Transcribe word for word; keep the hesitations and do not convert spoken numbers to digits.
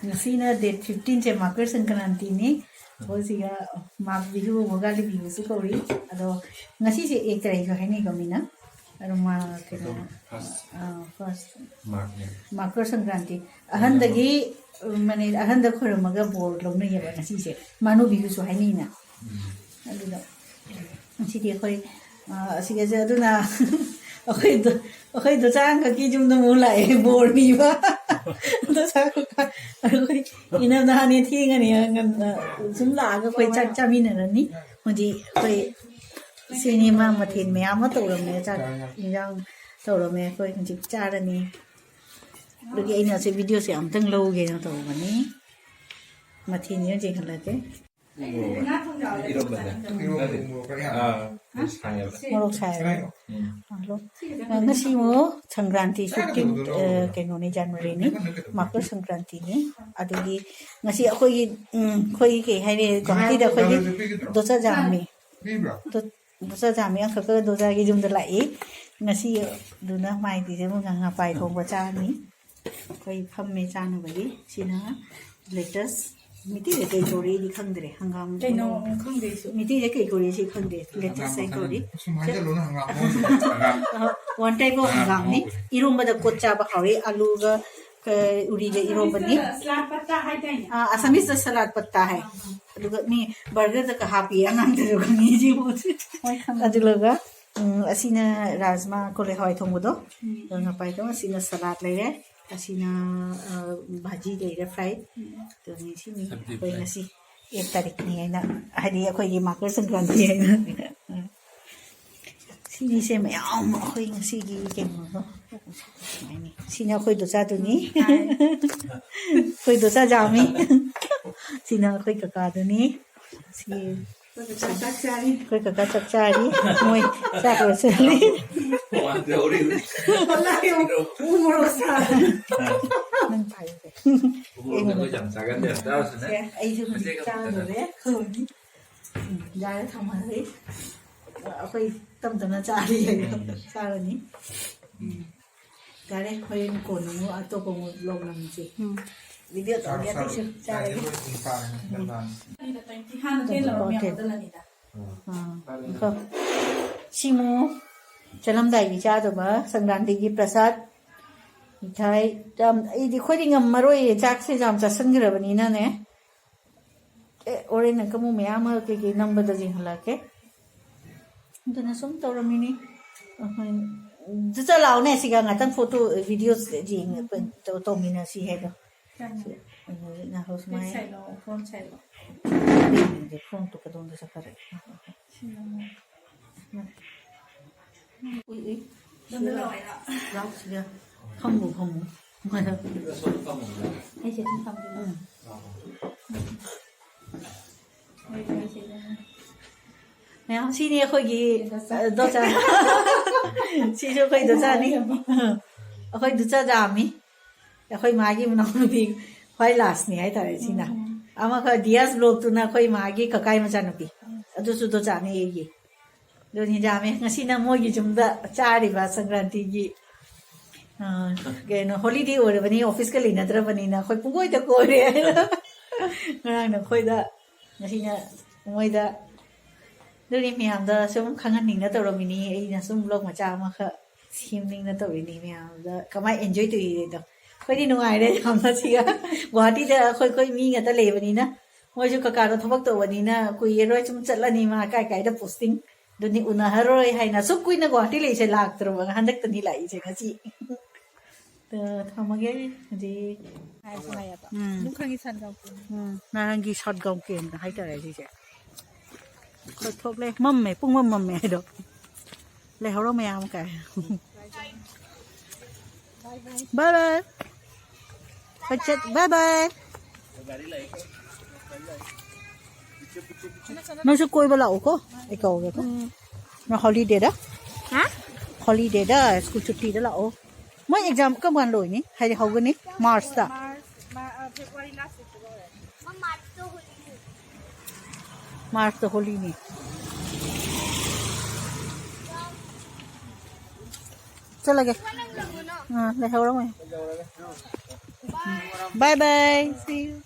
ꯉꯁꯤꯅ ꯗꯦꯠ ꯐꯤꯐꯇꯤꯟꯁꯦ ꯃꯀꯔ ꯁꯪꯀ꯭ꯔꯥꯟꯇꯤꯅꯤ꯫ ꯑꯩꯈꯣꯏ ꯁꯤꯒ ꯃꯥꯒ ꯕꯤꯍꯨ, ꯚꯣꯒꯥꯂꯤ ꯕꯤꯍꯨꯁꯨ ꯀꯧꯔꯤ꯫ ꯑꯗꯣ ꯉꯁꯤꯁꯦ ꯑꯦ ꯀꯔꯤꯁꯨ ꯍꯥꯏꯅꯩꯀꯣ ꯃꯤꯅ? ꯑꯗꯣ ꯃꯥ ꯀꯩꯅꯣ, ꯐꯥꯔꯁ ꯑꯥ, ꯐꯥꯔꯁ ꯃꯥꯔꯛꯅꯦ꯫ ꯃꯀꯔ ꯁꯪꯀ꯭ꯔꯥꯟꯇꯤ꯫ ꯑꯍꯟꯗꯒꯤ, ꯃꯅꯦ, ꯑꯍꯟꯗ ꯈꯣꯏꯔꯝꯃꯒ ꯕꯣꯔ ꯂꯧꯅꯩꯌꯦꯕ ꯉꯁꯤꯁꯦ꯫ ꯃꯥꯅꯨ ꯕꯤꯍꯨꯁꯨ ꯍꯥꯏꯅꯩꯅ꯫ ꯎꯝ꯫ ꯑꯗꯨꯗ ꯉꯁꯤꯗꯤ ꯑꯩꯈꯣꯏ, ꯑ, ꯑꯁꯤꯒꯁꯦ ꯑꯗꯨꯅ ꯑꯩꯈꯣꯏ ꯗꯣ-, ꯑꯩꯈꯣꯏ ꯗꯣꯆꯥ ꯑꯪꯀꯜꯒꯤ ꯌꯨꯝꯗ ꯑꯃꯨꯛ ꯂꯥꯛꯑꯦ ꯕꯣꯔ ꯅꯤꯕ꯫ ꯗꯣꯆꯥ ꯀꯀꯥ, ꯑꯩꯈꯣꯏ ꯏꯅꯝ ꯅꯍꯥꯟꯅꯦ ꯊꯦꯡꯉꯅꯤ ꯉꯟꯅ ꯁꯨꯝ ꯂꯥꯛꯑꯒ ꯑꯩꯈꯣꯏ ꯆꯥꯛ ꯆꯥꯃꯤꯟꯅꯔꯅꯤ꯫ ꯍꯧꯖꯤꯛ ꯑꯩꯈꯣꯏ ꯁꯤꯅꯤ ꯃꯥ ꯃꯊꯦꯜ ꯃꯌꯥꯝ ꯑꯃ ꯇꯧꯔꯝꯃꯦ, ꯆꯥꯛ ꯏꯟꯖꯥꯡ ꯇꯧꯔꯝꯃꯦ, ꯑꯩꯈꯣꯏ ꯍꯧꯖꯤꯛ ꯆꯥꯔꯅꯤ꯫ ꯑꯗꯨꯒꯤ ꯑꯩꯅ ꯑꯁꯤ ꯚꯤꯗꯤꯑꯣꯁꯦ ꯑꯃꯨꯛꯇꯪ ꯂꯧꯒꯦꯅ ꯇꯧꯕꯅꯤ꯫ ꯃꯊꯦꯜꯁꯦ ꯌꯦꯡꯍꯜꯂꯛꯀꯦ꯫ ꯏꯔꯣꯝꯕꯅꯦ꯫ ꯏꯔꯣꯝꯕ, ꯎ ꯃꯣꯔꯣꯛ ꯈꯔ ꯌꯥꯝ꯫ ꯑꯥ, ꯁꯥꯏꯌꯦꯕ꯫ ꯃꯣꯔꯣꯛ ꯁꯥꯏꯌꯦꯕ꯫ ꯎꯝ꯫ ꯍꯜꯂꯣ꯫ ꯉꯁꯤ ꯑꯃꯨꯛ ꯁꯪꯀ꯭ꯔꯥꯟꯇꯤ ꯐꯤꯐꯇꯤꯟ, ꯑ, ꯀꯩꯅꯣꯅꯦ, ꯖꯅꯋꯥꯔꯤꯅꯤ꯫ ꯃꯀꯔ ꯁꯪꯀ꯭ꯔꯥꯟꯇꯤꯅꯤ꯫ ꯑꯗꯨꯒꯤ ꯉꯁꯤ ꯑꯩꯈꯣꯏꯒꯤ, ꯎꯝ, ꯑꯩꯈꯣꯏꯒꯤ ꯀꯩ ꯍꯥꯏꯅꯤ, ꯒꯨꯋꯥꯍꯥꯇꯤꯗ ꯑꯩꯈꯣꯏꯒꯤ ꯗꯣꯆꯥ ꯖꯥꯝꯃꯤ꯫ ꯗꯣ-, ꯗꯣꯆꯥ ꯖꯥꯝꯃꯤ ꯑꯪꯀꯜꯒ ꯗꯣꯆꯥꯒꯤ ꯌꯨꯝꯗ ꯂꯥꯛꯏ꯫ ꯉꯁꯤ ꯑꯗꯨꯅ ꯃꯥꯏꯗꯤꯁꯦ ꯑꯃꯨꯛ ꯉꯥ ꯄꯥꯏ ꯊꯣꯡꯕ ꯆꯥꯔꯅꯤ꯫ ꯑꯩꯈꯣꯏ ꯐꯝꯃꯦ ꯆꯥꯅꯕꯒꯤ꯫ ꯁꯤꯅ ꯂꯦꯇꯁ꯫ ꯃꯤꯇꯩꯗ ꯀꯩ ꯀꯧꯔꯤꯗꯤ ꯈꯪꯗ꯭ꯔꯦ꯫ ꯍꯪꯒꯥꯝ ꯀꯩꯅꯣ ꯈꯪꯗꯦ ꯑꯩꯁꯨ꯫ ꯃꯤꯇꯩꯗ ꯀꯩ ꯀꯧꯔꯤ ꯁꯤ ꯈꯪꯗꯦ꯫ ꯂꯦꯇꯁ ꯍꯥꯏ ꯀꯧꯔꯤ꯫ ꯁꯨꯝ ꯍꯥꯏꯖꯜꯂꯣꯅ ꯍꯪꯒꯥꯝ ꯉꯧꯕꯗꯣ꯫ ꯍꯪꯒꯥꯝ꯫ One type of ꯍꯪꯒꯥꯝꯅꯤ꯫ ꯏꯔꯣꯝꯕꯗ ꯀꯣꯠ ꯆꯥꯕ ꯍꯥꯎꯋꯤ꯫ ꯑꯂꯨꯒ, ꯀ-, ꯎꯔꯤꯒ ꯏꯔꯣꯝꯕꯅꯤ꯫ ꯁꯂꯥꯗ ꯄꯠꯇꯥ ꯍꯥꯏꯗꯥꯏꯅꯦ? ꯑꯥ, ꯑꯁꯥꯃꯤꯁꯇ ꯁꯂꯥꯗ ꯄꯠꯇꯥ ꯍꯥꯏ꯫ ꯑꯥ, ꯑꯥ꯫ ꯑꯗꯨꯒ ꯃꯤ ꯕꯔꯒꯔꯗꯒ ꯍꯥꯞꯄꯤ ꯑꯉꯥꯡꯗꯁꯨ ꯈꯪꯉꯤ ꯁꯤꯕꯨ꯫ ꯍꯣꯏ, ꯈꯪꯉꯤ꯫ ꯑꯗꯨꯒ, ꯎꯝ, ꯑꯁꯤꯅ ꯔꯥꯖꯃꯥ ꯀꯣꯂꯤ ꯍꯋꯥꯏ ꯊꯣꯡꯕꯗꯣ꯫ ꯎꯝ꯫ ꯑꯗꯨꯒ ꯉꯄꯥꯏ ꯊꯣꯡ-, ꯑꯁꯤꯅ ꯁꯂꯥꯗ ꯂꯩꯔꯦ꯫ ꯑꯁꯤꯅ, ꯑ, ꯚꯥꯖꯤ ꯂꯩꯔꯦ, ꯐ꯭ꯔꯥꯏ꯫ ꯎꯝ꯫ ꯑꯗꯨꯅꯤ ꯁꯤꯅꯤ ꯁꯕꯖꯤ ꯑꯩꯈꯣꯏ ꯐ꯭ꯔꯥꯏ꯫ ꯉꯁꯤ ꯑꯦꯛ ꯇꯥꯔꯤꯛꯅꯤ ꯍꯥꯏꯅ, ꯍꯥꯏꯗꯤ ꯑꯩꯈꯣꯏꯒꯤ ꯃꯀꯔ ꯁꯪꯀ꯭ꯔꯥꯟꯇꯤ ꯍꯥꯏꯅ꯫ ꯁꯤꯅꯤꯁꯦ ꯃꯌꯥꯝ ꯑꯩꯈꯣꯏ ꯉꯁꯤꯒꯤ ꯀꯩꯅꯣꯗꯣ꯫ ꯁꯤꯅ ꯑꯩꯈꯣꯏ ꯗꯣꯆꯥꯗꯨꯅꯤ꯫ ꯑꯩꯈꯣꯏ ꯗꯣꯆꯥ ꯖꯥꯃꯤ꯫ ꯁꯤꯅ ꯑꯩꯈꯣꯏ ꯀꯀꯥꯗꯨꯅꯤ꯫ ꯁꯤ ꯑꯩꯈꯣꯏ ꯀꯀꯥ ꯆꯥꯛ ꯆꯥꯔꯤ꯫ ꯑꯩꯈꯣꯏ ꯀꯀꯥ ꯆꯥꯛ ꯆꯥꯔꯤ꯫ ꯃꯣꯏ ꯆꯥꯛ ꯂꯣꯏꯁꯜꯂꯤ꯫ ꯇꯣꯉꯥꯟ ꯇꯧꯔꯤ꯫ ꯎ ꯃꯣꯔꯣꯛ ꯁꯥꯕ꯫ ꯅꯪ ꯄꯥꯏꯌꯨ꯫ ꯎ ꯃꯣꯔꯣꯛꯁꯦ ꯑꯩꯈꯣꯏ ꯌꯥꯝ ꯆꯥꯒꯟꯗꯦ꯫ ꯆꯥꯔꯁꯨꯅꯦ꯫ ꯁꯦ, ꯑꯩꯁꯨ ꯍꯧꯖꯤꯛ ꯃꯆꯦꯒ ꯆꯥꯗꯣꯔꯦ꯫ ꯎꯝ, ꯌꯥꯔꯦ, ꯊꯝꯃꯁꯤ꯫ ꯑꯩꯈꯣꯏ ꯇꯞ ꯇꯞꯅ ꯆꯥꯔꯤ꯫ ꯎꯝ꯫ ꯆꯥꯔꯅꯤ꯫ ꯎꯝ꯫ ꯌꯥꯔꯦ, ꯍꯣꯔꯦꯟ ꯀꯣꯟꯅ ꯑꯃꯨꯛ ꯑꯇꯣꯞꯄ ꯑꯃꯨꯛ ꯂꯣꯛ ꯅꯝꯁꯤ꯫ ꯎꯝ꯫ ꯚꯤꯗꯤꯑꯣ ꯇꯧꯔꯒꯦ ꯑꯇꯩꯁꯨ ꯆꯥꯔꯒꯦ꯫ ꯍꯥꯟꯅ ꯊꯦꯡꯅ ꯂꯧꯔꯝꯃꯤ ꯑꯃꯗ ꯂꯅꯤꯗ꯫ ꯑꯥ, ꯀꯣ꯫ ꯁꯤꯃꯨ ꯆꯠꯂꯝꯗꯥꯏꯒꯤ ꯆꯥꯗꯧꯕ ꯁꯪꯀ꯭ꯔꯥꯟꯇꯤꯒꯤ ꯄ꯭ꯔꯁꯥꯗ꯫ ꯃꯤꯊꯥꯏ ꯌꯥꯝ, ꯑꯩꯗꯤ, ꯑꯩꯈꯣꯏꯗꯤ ꯉꯝꯃꯔꯣꯏꯌꯦ, ꯆꯥꯛꯁꯦ ꯌꯥꯝ ꯆꯥꯁꯤꯟꯈ꯭ꯔꯕꯅꯤꯅꯅꯦ꯫ ꯑꯦ, ꯍꯣꯔꯦꯟ ꯑꯃꯨꯛ ꯃꯌꯥꯝ ꯑꯃ ꯀꯩꯀꯩ ꯅꯝꯕꯗ ꯌꯦꯡꯍꯜꯂꯛꯀꯦ꯫ ꯑꯗꯨꯅ ꯁꯨꯝ ꯇꯧꯔꯝꯃꯤꯅꯤ꯫ ꯑꯍꯣꯏ꯫ ꯆꯠ ꯂꯥꯛꯑꯣꯅꯦ, ꯁꯤꯒ ꯉꯥꯛꯇꯪ ꯐꯣꯇꯣ, ꯚꯤꯗꯤꯑꯣ ꯌꯦꯡ-, ꯇꯧ-, ꯇꯧꯃꯤꯟꯅꯁꯤ ꯍꯥꯏꯗꯣ꯫ ꯁꯤ, ꯍꯧꯖꯤꯛ ꯉꯥꯏꯈꯣ, ꯁꯨꯃꯥꯏꯅ꯫ ꯐꯣꯟ ꯁꯥꯏꯂꯣ꯫ ꯐꯣꯟ ꯁꯥꯏꯂꯣ꯫ ꯌꯦꯡꯒꯦ, ꯐꯣꯟꯗꯣ ꯀꯗꯣꯝꯗ ꯆꯠꯈꯔꯦ? ꯁꯤꯅ ꯑꯃꯨꯛ꯫ ꯎꯏ, ꯎꯏ꯫ ꯅꯪꯅ ꯂꯥꯎ ꯍꯥꯏꯔꯣ? ꯂꯥꯎ, ꯁꯤꯗ꯫ ꯐꯝꯃꯨ, ꯐꯝꯃꯨ꯫ ꯑꯩꯁꯦ ꯑꯗꯨꯝ ꯐꯝꯒꯦ꯫ ꯎꯝ꯫ ꯍꯣꯏ, ꯍꯣꯏ, ꯁꯤꯗ꯫ ꯃꯌꯥꯝ, ꯁꯤꯅꯤ ꯑꯩꯈꯣꯏꯒꯤ, ꯗꯣꯆꯥ꯫ ꯑ, ꯗꯣꯆꯥ꯫ ꯁꯤꯁꯨ ꯑꯩꯈꯣꯏ ꯗꯣꯆꯥꯅꯤ꯫ ꯑꯩꯈꯣꯏ ꯗꯣꯆꯥ ꯖꯥꯝꯅꯤ꯫ ꯑꯩꯈꯣꯏ ꯃꯥꯒꯤ ꯃꯅꯥꯎꯅꯨꯄꯤ ꯈ꯭ꯋꯥꯏ ꯂꯥꯁꯅꯤ ꯍꯥꯏꯇꯥꯔꯦ ꯁꯤꯅ꯫ ꯎꯝ꯫ ꯑꯃꯈꯛ ꯗꯤꯌꯥꯁ ꯕ꯭ꯂꯣꯛꯇꯨꯅ ꯑꯩꯈꯣꯏ ꯃꯥꯒꯤ ꯀꯀꯥꯏ ꯃꯆꯥꯅꯨꯄꯤ꯫ ꯎꯝ꯫ ꯑꯗꯨꯁꯨ ꯗꯣꯆꯥꯅꯤ ꯑꯩꯒꯤ꯫ ꯑꯗꯨꯅꯤ ꯌꯥꯝꯃꯦ꯫ ꯉꯁꯤꯅ ꯃꯣꯏꯒꯤ ꯌꯨꯝꯗ ꯆꯥꯔꯤꯕ ꯁꯪꯀ꯭ꯔꯥꯟꯇꯤꯒꯤ, ꯑ, ꯀꯩꯅꯣ, ꯍꯣꯂꯤꯗꯦ ꯑꯣꯏꯔꯕꯅꯤ, ꯑꯣꯐꯤꯁꯀ ꯂꯩꯅꯗ꯭ꯔꯕꯅꯤꯅ ꯑꯩꯈꯣꯏ ꯄꯨꯡꯀꯣꯏꯗ ꯀꯣꯏꯔꯦ꯫ ꯉꯔꯥꯡꯅ ꯑꯩꯈꯣꯏꯗ, ꯉꯁꯤꯅ ꯃꯣꯏꯗ꯫ ꯑꯗꯨꯅꯤ ꯃꯌꯥꯝꯗ ꯁꯨꯝ ꯈꯪꯍꯟꯅꯤꯡꯅ ꯇꯧꯔꯝꯃꯤꯅꯤ꯫ ꯑꯩꯅ ꯁꯨꯝ ꯕ꯭ꯂꯣꯛ ꯃꯆꯥ ꯑꯃꯈꯛ ꯁꯦꯝꯅꯤꯡꯅ ꯇꯧꯔꯤꯅꯤ ꯃꯌꯥꯝꯗ꯫ ꯀꯃꯥꯏꯅ ꯑꯦꯟꯖꯣꯏ ꯇꯧꯔꯤꯗꯣ? ꯑꯩꯈꯣꯏꯗꯤ ꯅꯨꯡꯉꯥꯏꯔꯦ ꯌꯥꯝꯅ ꯁꯤꯒ꯫ ꯒꯨꯋꯥꯍꯥꯇꯤꯗ ꯑꯩꯈꯣꯏ, ꯑꯩꯈꯣꯏ ꯃꯤ ꯉꯥꯛꯇ ꯂꯩꯕꯅꯤꯅ, ꯃꯣꯏꯁꯨ ꯀꯀꯥꯗꯣ ꯊꯕꯛ ꯇꯧꯕꯅꯤꯅ ꯀꯨꯏꯔꯔꯣꯏ, ꯁꯨꯝ ꯆꯠꯂꯅꯤ ꯃꯥ ꯀꯥꯏ ꯀꯥꯏꯗ ꯄꯣꯁꯇꯤꯡ꯫ ꯑꯗꯨꯅꯤ ꯎꯅꯍꯔꯣꯏ ꯍꯥꯏꯅ ꯑꯁꯨꯛ ꯀꯨꯏꯅ ꯒꯨꯋꯥꯍꯥꯇꯤ ꯂꯩꯁꯦ ꯂꯥꯛꯇ꯭ꯔꯕ, ꯍꯟꯗꯛꯇꯅꯤ ꯂꯥꯛꯏꯁꯦ ꯉꯁꯤ꯫ ꯑ, ꯊꯝꯃꯒꯦ ꯍꯧꯖꯤꯛ꯫ ꯍꯥꯏꯁꯨ ꯍꯥꯏꯌꯦꯕ꯫ ꯎꯝ꯫ ꯑꯗꯨꯝ ꯈꯪꯉꯤ ꯁꯟ ꯀꯥꯡꯄꯣꯡ꯫ ꯎꯝ, ꯅꯍꯥꯟꯒꯤ ꯁꯟ ꯀꯥꯡꯄꯣꯡ ꯍꯥꯏꯇꯥꯔꯦ ꯁꯤꯁꯦ꯫ ꯑꯩꯈꯣꯏ ꯊꯣꯛꯂꯦ, ꯃꯝꯃꯦ, ꯄꯨꯡ ꯃꯝ ꯃꯝꯃꯦ ꯍꯥꯏꯗꯣ꯫ ꯂꯩꯍꯧꯔꯣ ꯃꯌꯥꯝ ꯀꯥꯏ꯫ ꯕꯥꯏ ꯕꯥꯏ꯫ ꯀꯣꯏꯆꯠ, ꯕꯥꯏ ꯕꯥꯏ꯫ ꯅꯪꯁꯨ ꯀꯣꯏꯕ ꯂꯥꯛꯎꯀꯣ, ꯑꯩ ꯀꯧꯒꯦꯀꯣ꯫ ꯎꯝ꯫ ꯅꯪ ꯍꯣꯂꯤꯗꯦꯗ? ꯍꯥ? ꯍꯣꯂꯤꯗꯦꯗ, ꯁ꯭ꯀꯨꯜ ꯁꯨꯇꯤꯗ ꯂꯥꯛꯑꯣ꯫ ꯃꯣꯏ ꯑꯦꯛꯖꯥꯝ ꯀꯔꯝ ꯀꯥꯟꯗ ꯂꯣꯏꯅꯤ? ꯍꯥꯏꯗꯤ ꯍꯧꯒꯅꯤ? ꯃꯥꯔꯆꯇ? ꯃꯥꯔꯆ, ꯃꯥ-, ꯑ, ꯐꯦꯕ꯭ꯔꯨꯋꯥꯔꯤ ꯂꯥꯁ ꯋꯤꯛꯇ ꯂꯣꯏꯔꯦ꯫ ꯃꯥꯔꯆꯇ ꯍꯣꯂꯤꯅꯤ꯫ ꯆꯠꯂꯒꯦ꯫ ꯑꯥ, ꯂꯩꯍꯧꯔꯝꯃꯦ꯫ Bye bye, see you꯫